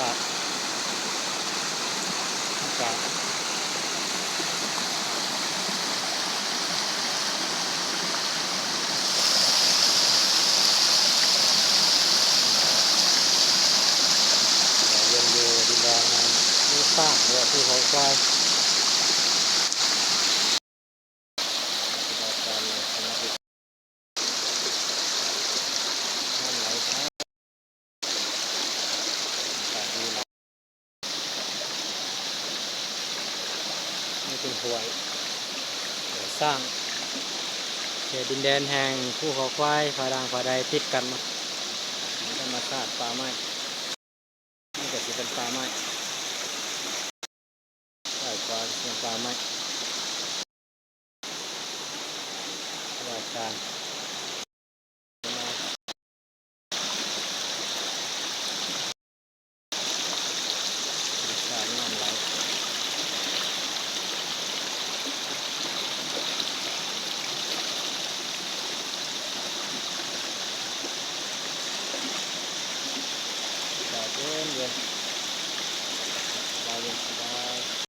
າດ ອາກາດ ເຢັນຢູ່ດິນແດນ ມີຊ້າງ ຫຼືວ່າພູເຂົາຄວາຍ. ນີ້ເປັນຫ້ວຍ ຫ້ວຍຊ້າງ ເຂດດິນແດນແຫ່ງພູເຂົາຄວາຍ ຜາດ່າງຜາໄດຕິດກັນເນາະ ທຳມະຊາດ ປ່າໄມ້ ນີ້ກໍຊິເປັນປ່າໄມ້ ຊ້າຍຂວາຊິເປັນປ່າໄມ້ ລາຍການ ນ້ຳໄຫຼ ອາກາດເຢັນໆ ສະບາຍເຢັນສະບາຍ.